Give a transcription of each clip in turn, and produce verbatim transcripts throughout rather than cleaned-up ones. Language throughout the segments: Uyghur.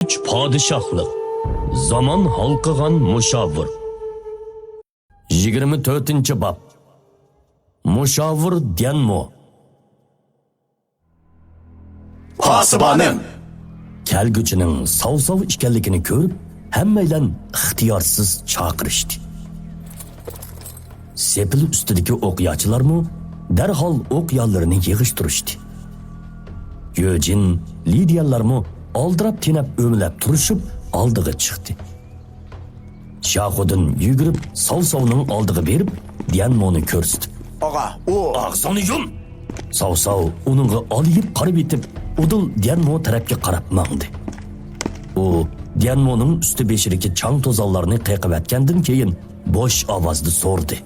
ئۈچ پادىشاھلىق، زامان ھالقىغان مۇشاۋىر. يىگىرمە تۆتىنچى باب. مۇشاۋىر ديەنمو. پاسىبانىم! كەلگۈچىنىڭ ساۋساۋ ئىكەنلىكىنى كۆرۈپ، ھەممەيلەن ئىختىيارسىز چاقىرىشتى. سېپىل ئۈستىدىكى ئوقياچىلارمۇ دەرھال ئوقيالىرىنى يىغىشتۇرۇشتى. يۆجىن، لىدىيەنلەرمۇ ئالدىراپ تېنەپ ئۆمىلەپ تۇرۇشۇپ ئالدىغا چىقتى. شياخۇدىن يۈگۈرۈپ ساۋساۋنىڭ ئالدىغا بېرىپ، ديەنمونى كۆرسىتىپ، ئاغا، ئۇ. ئاغزىڭنى يۇم! ساۋساۋ ئۇنىڭغا ئالىيىپ قارىۋېتىپ، ئۇدۇل ديەنمو تەرەپكە قاراپ ماڭدى. ئۇ ديەنمونىڭ ئۈستى بېشىدىكى چاڭ توزانلارنى قېقىۋەتكەندىن كېيىن، بوش ئاۋازدا سورىدى.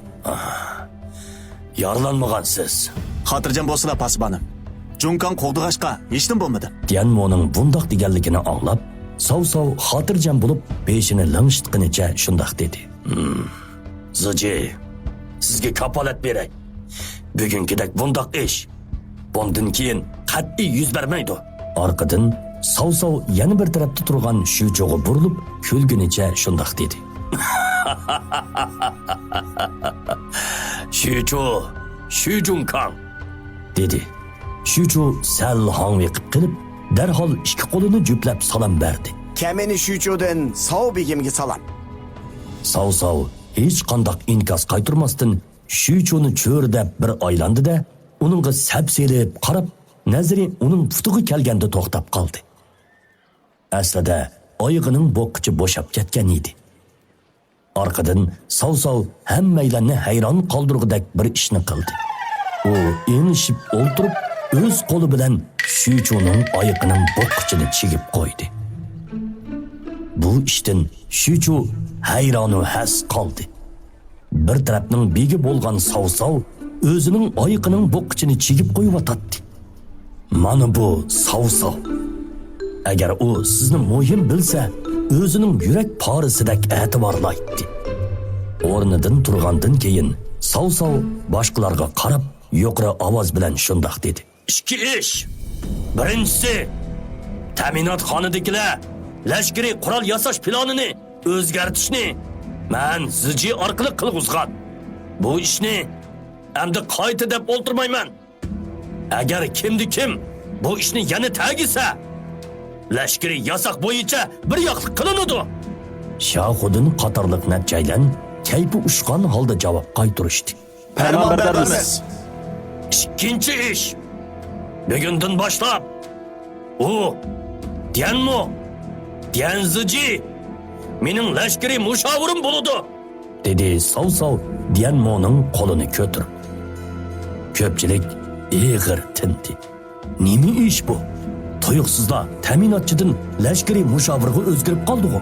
يارىلانمىغانسىز؟ خاتىرجەم بولسىلا، پاسىبانىم. جۇڭكاڭ قوغدىغاچقا، ھېچنېمە بولمىدى. ديەنمونىڭ بۇنداق دېگەنلىكىنى ئاڭلاپ، ساۋساۋ خاتىرجەم بولۇپ، بېشىنى لىڭشىتقىنىچە شۇنداق دېدى. زىجى، سىزگە كاپالەت بېرەي. بۈگۈنكىدەك بۇنداق ئىش بۇندىن كېيىن قەتئىي يۈز بەرمەيدۇ. ئارقىدىن ساۋساۋ يەنە بىر تەرەپتە تۇرغان شۈچۇغا بۇرۇلۇپ، كۈلگىنىچە شۇنداق دېدى. شۈچۇ، شۈجۇڭكاڭ، دېدى. شۈچۇ سەل ھاڭۋېقىپ قېلىپ، دەرھال ئىككى قولىنى جۈپلەپ سالام بەردى. كەمىنە شۈچۇدىن ساۋ بېگىمگە سالام. ساۋساۋ ھېچقانداق ئىنكاس قايتۇرماستىن، شۈچۇنى چۆرىدەپ بىر ئايلاندى-دە، ئۇنىڭغا سەپسېلىپ قاراپ، نەزىرى ئۇنىڭ پۇتىغا كەلگەندە توختاپ قالدى. ئەسلىدە ئايىغىنىڭ بوغقۇچى بوشاپ كەتكەن ئىدى. ئارقىدىن ساۋساۋ ھەممەيلەننى ھەيران قالدۇرغۇدەك بىر ئىشنى قىلدى. ئۇ ئېڭىشىپ ئولتۇرۇپ، ئۆز قولى بىلەن شۈچۇنىڭ ئايىغىنىڭ بوغقۇچىنى چىگىپ قويدى. بۇ ئىشتىن شۈچۇ ھەيرانۇ ھەس قالدى. بىر تەرەپنىڭ بېگى بولغان ساۋساۋ ئۆزىنىڭ ئايىقىنىڭ بوغقۇچىنى چىگىپ قويۇۋاتاتتى. مانا بۇ ساۋساۋ. ئەگەر ئۇ سىزنى مۇھىم بىلسە، ئۆزىنىڭ يۈرەك پارىسىدەك ئەتىۋارلايتتى. ئورنىدىن تۇرغاندىن كېيىن، ساۋساۋ باشقىلارغا قاراپ، يۇقىرى ئاۋاز بىلەن شۇنداق دېدى. ئىككى ئىش. بىرىنچىسى، تەمىناتخانىدىكىلەر لەشكىرىي قورال ياساش پىلانىنى ئۆزگەرتىشنى مەن زىجى ئارقىلىق قىلغۇزغان. بۇ ئىشنى ئەمدى قايتا دەپ ئولتۇرمايمەن. ئەگەر كىمدە كىم بۇ ئىشنى يەنە تەگىسە، لەشكىرىي ياساق بويىچە بىر ياقلىق قىلىنىدۇ. شياخۇدىن قاتارلىق نەچچەيلەن كەيپى ئۇچقان ھالدا جاۋاب قايتۇرۇشتى. پەرمان بەرمىز. ئىككىنچى ئىش. بۈگۈندىن باشلاپ ئۇ ديەنمو، ديەنزىجى مېنىڭ لەشكىرىي مۇشاۋىرىم بولىدۇ، دېدى ساۋساۋ ديەنمونىڭ قولىنى كۆتۈرۈپ. كۆپچىلىك ئېغىر تىندى. نېمە ئىش بۇ؟ تۇيۇقسىزلا تەمىناتچىدىن لەشكىرىي مۇشاۋىرغا ئۆزگىرىپ قالدىغۇ؟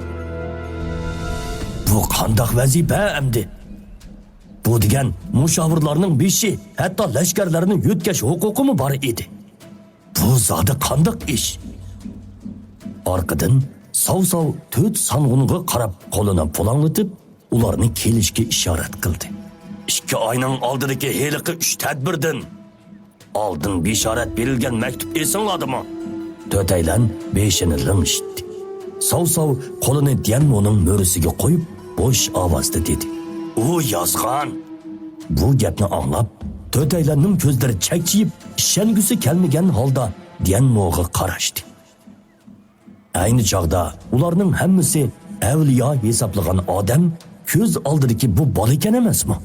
بۇ قانداق ۋەزىپە ئەمدى؟ بۇ دېگەن مۇشاۋىرلارنىڭ بېشى، ھەتتا لەشكەرلەرنى يۆتكەش ھوقۇقىمۇ بار ئىدى. بۇ زادى قانداق ئىش؟ ئارقىدىن ساۋساۋ تۆت سانغۇنغا قاراپ قولىنى پۇلاڭلىتىپ، ئۇلارنى كېلىشكە ئىشارەت قىلدى. ئىككى ئاينىڭ ئالدىدىكى ھېلىقى ئۈچ تەدبىردىن ئالدىن بېشارەت بېرىلگەن مەكتۇپ ئېسىڭلاردىمۇ؟ تۆتەيلەن بېشىنى لىڭشىتتى. ساۋساۋ قولىنى ديەنمونىڭ مۈرىسىگە قويۇپ، بوش ئاۋازدا دېدى. ئۇ يازغان. بۇ گەپنى ئاڭلاپ، تۆتەيلەننىڭ كۆزلىرى چەكچىيىپ، ئىشەنگۈسى كەلمىگەن ھالدا ديەنموغا قاراشتى. ئەينى چاغدا ئۇلارنىڭ ھەممىسى ئەۋلىيا ھېسابلىغان ئادەم كۆز ئالدىدىكى بۇ بالا ئىكەن ئەمەسمۇ؟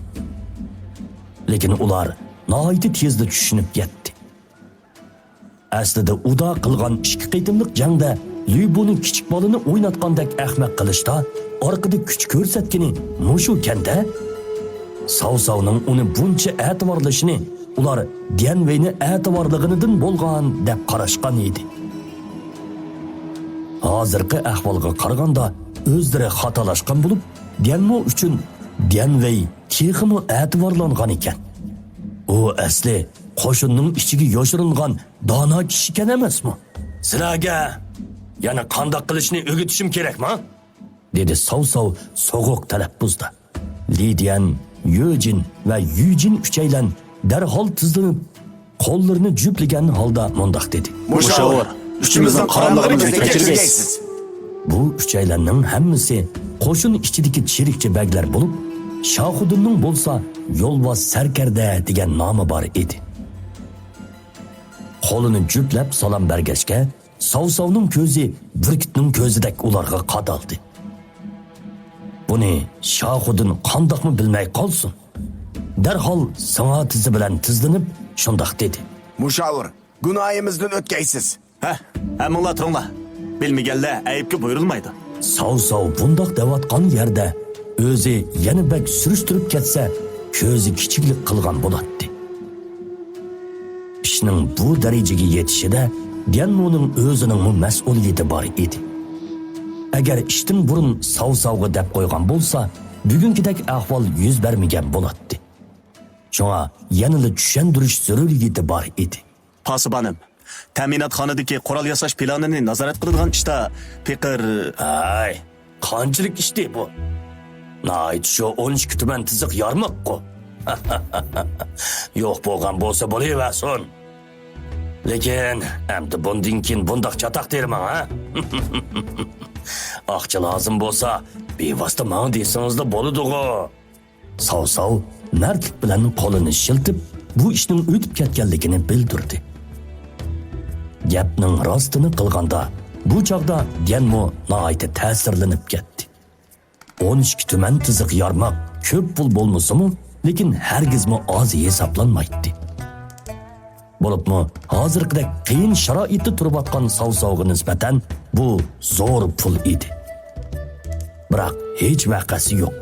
لېكىن ئۇلار ناھايىتى تېزلا چۈشىنىپ يەتتى. ئەسلىدە ئۇدا قىلغان ئىككى قېتىملىق جەڭدە لۈبۇنى كىچىك بالىنى ئويناتقاندەك ئەخمەق قىلىشتا ئارقىدا كۈچ كۆرسەتكىنى مۇشۇكەن-دە. ساۋساۋنىڭ ئۇنى بۇنچە ئەتىۋارلىشىنى ئۇلار ديەنۋېينى ئەتىۋارلىغىنىدىن بولغان دەپ قاراشقان ئىدى. ھازىرقى ئەھۋالغا قارىغاندا ئۆزلىرى خاتالاشقان بولۇپ، ديەنمو ئۈچۈن ديەنۋېي تېخىمۇ ئەتىۋارلانغان ئىكەن. ئۇ ئەسلى قوشۇننىڭ ئىچىگە يوشۇرۇنغان دانا كىشىكەن ئەمەسمۇ؟ سىلەرگە يەنە قانداق قىلىشنى ئۆگىتىشىم كېرەكما؟ دېدى ساۋساۋ سوغۇق تەلەپپۇزدا. لىديەن، يۆجىن ۋە يۈجىن ئۈچەيلەن دەرھال تىزلىنىپ، قوللىرىنى جۈپلىگەن ھالدا مۇنداق دېدى. مۇشاۋىر، ئۈچىمىزنىڭ قاراملىقىمىزنى كەچۈرگەيسىز. بۇ ئۈچەيلەننىڭ ھەممىسى قوشۇن ئىچىدىكى چىرىكچى بەگلەر بولۇپ، شاخۇدىننىڭ بولسا يولۋاس سەركەردە دېگەن نامى بار ئىدى. قولىنى جۈپلەپ سالام بەرگەچكە، ساۋساۋنىڭ كۆزى بۈركۈتنىڭ كۆزىدەك ئۇلارغا قادالدى. بۇنى شاخۇدىن قانداقمۇ بىلمەي قالسۇن؟ دەرھال سىڭا تىزى بىلەن تىزلىنىپ شۇنداق دېدى. مۇشاۋىر، گۇناھىمىزدىن ئۆتكەيسىز. ھە، ھەممىڭلار تۇرۇڭلار. بىلمىگەنلەر ئەيىبكە بۇيرۇلمايدۇ. ساۋساۋ بۇنداق دەۋاتقان يەردە ئۆزى يەنە بەك سۈرۈشتۈرۈپ كەتسە، كۆزى كىچىكلىك قىلغان بولاتتى. ئىشنىڭ بۇ دەرىجىگە يېتىشىدە ديەنمونىڭ ئۆزىنىڭمۇ مەسئۇلىيىتى بار ئىدى. ئەگەر ئىشتىن بۇرۇن ساۋساۋغا دەپ قويغان بولسا، بۈگۈنكىدەك ئەھۋال يۈز بەرمىگەن بولاتتى. شۇڭا يەنىلا چۈشەندۈرۈش زۆرۈرىيىتى بار ئىدى. پاسىبانىم، تەمىناتخانىدىكى قورال ياساش پىلانىنى نازارەت قىلىدىغان ئىشتا پېقىر. ھەي، قانچىلىك ئىشتى بۇ؟ ناھايىتى شۇ ئون ئىككى تۈمەن تىزىق يارماققۇ. يوق بولغان بولسا بولۇۋەرسۇن. لېكىن ئەمدى بۇندىن كېيىن بۇنداق چاتاق تېرىماڭ، ھە؟ ئاقچا لازىم بولسا، بىۋاسىتە ماڭا دېسىڭىزلا بولىدىغۇ. ساۋساۋ مەردلىك بىلەن قولىنى شىلتىپ، بۇ ئىشنىڭ ئۆتۈپ كەتكەنلىكىنى بىلدۈردى. گەپنىڭ راستىنى قىلغاندا، بۇ چاغدا ديەنمو ناھايىتى تەسىرلىنىپ كەتتى. ئون ئىككى تۈمەن تىزىق يارماق كۆپ پۇل بولمىسىمۇ، لېكىن ھەرگىزمۇ ئاز ھېسابلانمايتتى. بولۇپمۇ ھازىرقىدەك قىيىن شارائىتتا تۇرۇۋاتقان ساۋساۋغا نىسبەتەن بۇ زور پۇل ئىدى. بىراق ھېچ ۋەقەسى يوق.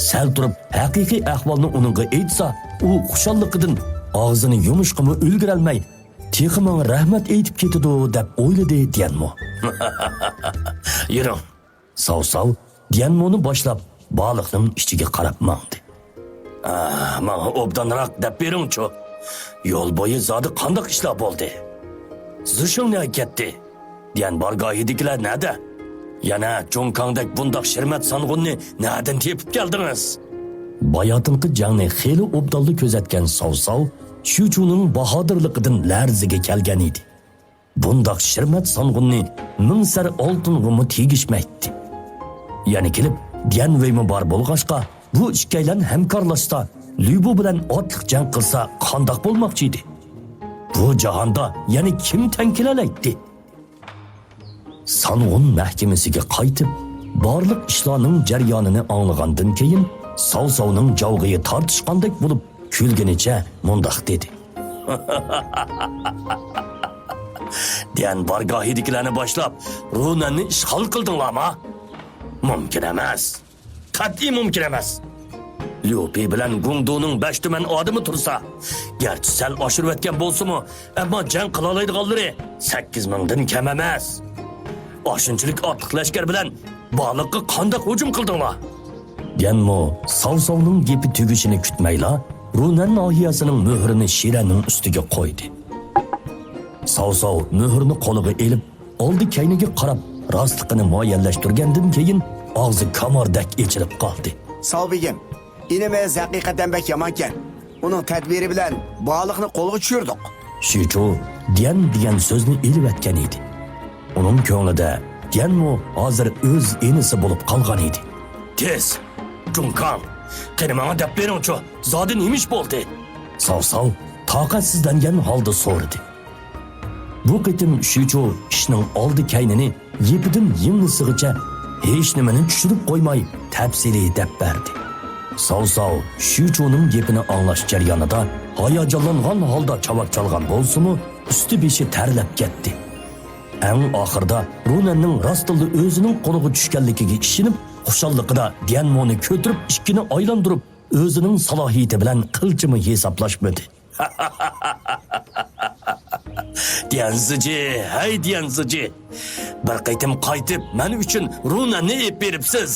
سەل تۇرۇپ ھەقىقىي ئەھۋالنى ئۇنىڭغا ئېيتسا، ئۇ خۇشاللىقىدىن ئاغزىنى يۇمۇشقىمۇ ئۈلگۈرەلمەي، تېخى ماڭا رەھمەت ئېيتىپ كېتىدۇ، دەپ ئويلىدى ديەنمو. يۈرۈڭ. ساۋساۋ ديەنمونى باشلاپ، بالىقنىڭ ئىچىگە قاراپ ماڭدى. ئا، ماڭا ئوبدانراق دەپ بېرىڭچۇ. يول بويى زادى قانداق ئىشلار بولدى؟ زىشىڭ نەگە كەتتى؟ ديەن بارگاھىدىكىلەر نەدە؟ يەنە جۇڭكاڭدەك بۇنداق شىرمەت سانغۇننى نەدىن تېپىپ كەلدىڭىز؟ باياتىنقى جەڭنى خېلى ئوبدانلا كۆزەتكەن ساۋساۋ شۈچۇنىڭ باھادىرلىقىدىن لەرزىگە كەلگەن ئىدى. بۇنداق شىرمەت سانغۇننى مىڭ سەر ئالتۇنغىمۇ تېگىشمەيتتى. يەنە كېلىپ ديەنۋېيمۇ بار بولغاچقا، بۇ ئىككىيلەن ھەمكارلاشسا، لۈبۇ بىلەن ئاتلىق جەڭ قىلسا قانداق بولماقچى ئىدى؟ بۇ جاھاندا يەنە كىم تەڭ كېلەلەيتتى؟ سانغۇن مەھكىمىسىگە قايتىپ، بارلىق ئىشلارنىڭ جەريانىنى ئاڭلىغاندىن كېيىن، ساۋساۋنىڭ جاۋغىيى تارتىشقاندەك بولۇپ، كۈلگىنىچە مۇنداق دېدى. ديەن بارگاھىدىكىلەرنى باشلاپ، رۇنەننى ئىشغال قىلدىڭلارما؟ مۇمكىن ئەمەس. قەتئىي مۇمكىن ئەمەس. ليۇپى بىلەن گۇڭدۇنىڭ بەش تۈمەن ئادىمى تۇرسا، گەرچە سەل ئاشۇرۇۋەتكەن بولسىمۇ، ئەمما جەڭ قىلالايدىغانلىرى سەككىز مىڭدىن كەم ئەمەس. ئاشۇنچىلىك ئاتلىق لەشكەر بىلەن بالىققا قانداق ھۇجۇم قىلدىڭلار؟ ديەنمو ساۋساۋنىڭ گېپى تۈگىشىنى كۈتمەيلا، رۇنەن ناھىيەسىنىڭ مۆھرىنى شىرەنىڭ ئۈستىگە قويدى. ساۋساۋ مۆھۈرنى قولىغا ئېلىپ، ئالدى كەينىگە قاراپ، راستلىقىنى مۇئەييەنلەشتۈرگەندىن كېيىن، ئاغزى كاماردەك ئېچىلىپ قالدى. ساۋ بېگىم، ئىنىمىز ھەقىقەتەن بەك يامانكەن. ئۇنىڭ تەدبىرى بىلەن بالىقنى قولغا چۈشۈردۇق. شىچۇ ديەن دېگەن سۆزنى ئېلىۋەتكەن ئىدى. ئۇنىڭ كۆڭلىدە ديەنمۇ ھازىر ئۆز ئىنىسى بولۇپ قالغان ئىدى. تېز! جۇڭكاڭ! قېنى ماڭا دەپ بېرىڭچۇ، زادى نېمە ئىش بولدى؟ ساۋساۋ تاقەتسىزلەنگەن ھالدا سورىدى. بۇ قېتىم شىچۇ ئىشنىڭ ئالدى كەينىنى يىپىدىن يىڭنىسىغىچە ھېچنېمىنى چۈشۈرۈپ قويماي تەپسىلىي دەپ بەردى. ساۋساۋ شىچۇنىڭ گېپىنى ئاڭلاش جەريانىدا ھاياجانلانغان ھالدا چاۋاك چالغان بولسىمۇ، ئۈستى بېشى تەرلەپ كەتتى. ئەڭ ئاخىرىدا رۇنەننىڭ راستتىنلا ئۆزىنىڭ قولىغا چۈشكەنلىكىگە ئىشىنىپ، خۇشاللىقىدا ديەنمونى كۆتۈرۈپ ئىشىكىنى ئايلاندۇرۇپ، ئۆزىنىڭ سالاھىيىتى بىلەن قىلچىمۇ ھېسابلاشمىدى. ديەنزىجى، ھەي ديەنزىجى! بىر قېتىم قايتىپ مەن ئۈچۈن رۇنەننى ئېلىپ بېرىپسىز.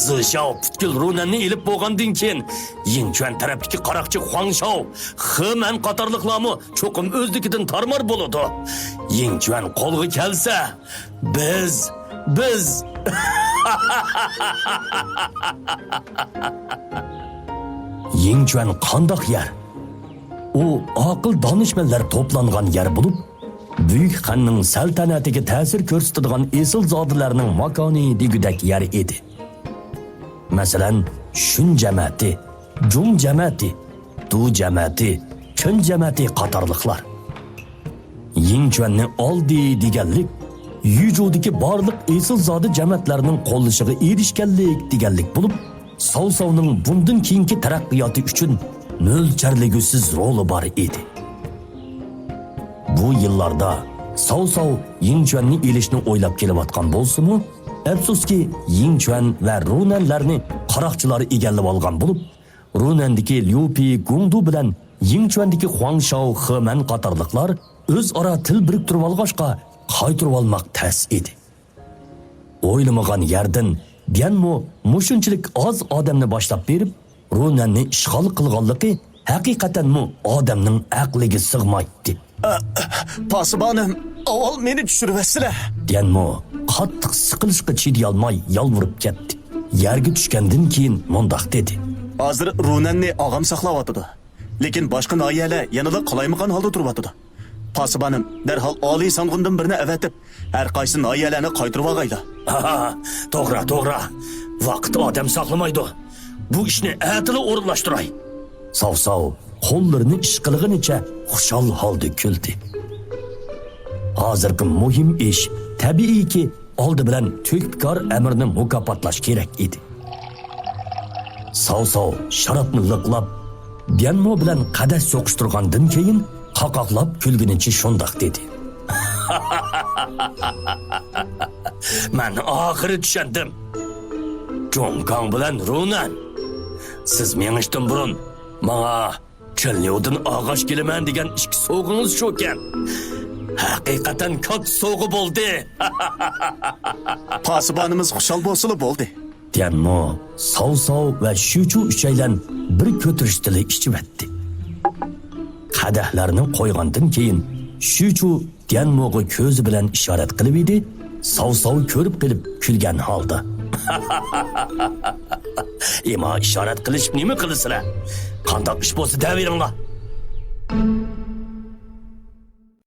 زىشاۋ پۈتكۈل رۇنەننى ئېلىپ بولغاندىن كېيىن، يىڭچۈەن تەرەپتىكى قاراقچى خۇاڭشاۋ، خېمەن قاتارلىقلارمۇ چوقۇم ئۆزلۈكىدىن تارمار بولىدۇ. يىڭچۈەن قولغا كەلسە، بىز، بىز. يىڭچۈەن قانداق يەر؟ ئۇ ئاقىل دانىشمەنلەر توپلانغان يەر بولۇپ، بۈيۈك خەننىڭ سەلتەنەتىگە تەسىر كۆرسىتىدىغان ئېسىلزادىلەرنىڭ ماكانى دېگۈدەك يەر ئىدى. مەسىلەن، شۈن جەمەتى، جۇڭ جەمەتى، دۇ جەمەتى، چېن جەمەتى قاتارلىقلار. يىڭچۈەننى ئالدى دېگەنلىك، يۈجۇدىكى بارلىق ئېسىلزادە جەمەتلەرنىڭ قوللىشىغا ئېرىشكەنلىك دېگەنلىك بولۇپ، ساۋساۋنىڭ بۇندىن كېيىنكى تەرەققىياتى ئۈچۈن مۆلچەرلىگۈسىز رولى بار ئىدى. بۇ يىللاردا ساۋساۋ يىڭچۈەننى ئېلىشنى ئويلاپ كېلىۋاتقان بولسىمۇ، ئەپسۇسكى، يىڭچۈەن ۋە رۇنەنلەرنى قاراقچىلار ئىگىلىۋالغان بولۇپ، رۇنەندىكى ليۇپى گۇڭدۇ بىلەن يىڭچۈەندىكى خۇاڭشاۋ خېمەن قاتارلىقلار ئۆزئارا تىل بىرىكتۈرۈۋالغاچقا، قايتۇرۇۋالماق تەس ئىدى. ئويلىمىغان يەردىن ديەنمو مۇشۇنچىلىك ئاز ئادەمنى باشلاپ بېرىپ، رۇنەننى ئىشغال قىلغانلىقى ھەقىقەتەنمۇ ئادەمنىڭ ئەقلىگە سىغمايتتى. ئە، پاسىبانىم، ئاۋۋال مېنى چۈشۈرۈۋەتسىلە. ديەنمو قاتتىق سىقىلىشقا چىدىيالماي يالۋۇرۇپ كەتتى. يەرگە چۈشكەندىن كېيىن مۇنداق دېدى. ھازىر رۇنەننى ئاغام ساقلاۋاتىدۇ. لېكىن باشقا ناھىيەلەر يەنىلا قالايمىقان ھالدا تۇرۇۋاتىدۇ. پاسىبانىم، دەرھال ئالىي سانغۇندىن بىرنى ئەۋەتىپ، ھەر قايسى ناھىيەلەرنى قايتۇرۇۋالايلى. ھا، توغرا، توغرا. ۋاقىت ئادەم ساقلىمايدۇ. بۇ ئىشنى ئەتىلا ئورۇنلاشتۇراي. ساۋساۋ قوللىرىنى ئىشقىلىغىنىچە خۇشال ھالدا كۈلدى. ھازىرقى مۇھىم ئىش، تەبىئىيكى، ئالدى بىلەن تۆھپىكار ئەمىرنى مۇكاپاتلاش كېرەك ئىدى. ساۋساۋ شارابنى لىقلاپ، ديەنمو بىلەن قەدەھ سوقۇشتۇرغاندىن كېيىن، قاقاقلاپ كۈلگىنىچە شۇنداق دېدى. مەن ئاخىرى چۈشەندىم. جۇڭگاڭ بىلەن رۇنەن، سىز مېڭىشتىن بۇرۇن ماڭا چېنليۇدىن ئاغاچ كېلىمەن دېگەن ئىككى سوۋغىڭىز شۇكەن. ھەقىقەتەن كاتتا سوۋغا بولدى. پاسىبانىمىز خۇشال بولسىلا بولدى. ديەنمو، ساۋساۋ ۋە شۈچۇ ئۈچەيلەن بىر كۆتۈرۈشتىلا ئىچىۋەتتى. قەدەھلەرنى قويغاندىن كېيىن، شۈچۇ ديەنموغا كۆزى بىلەن ئىشارەت قىلىۋىدى، ساۋساۋ كۆرۈپ قېلىپ كۈلگەن ھالدا. ئېمما ئىشارەت قىلىشىپ نېمە قىلىسىلەر؟ قانداق ئىش بولسا دەۋېرىڭلار.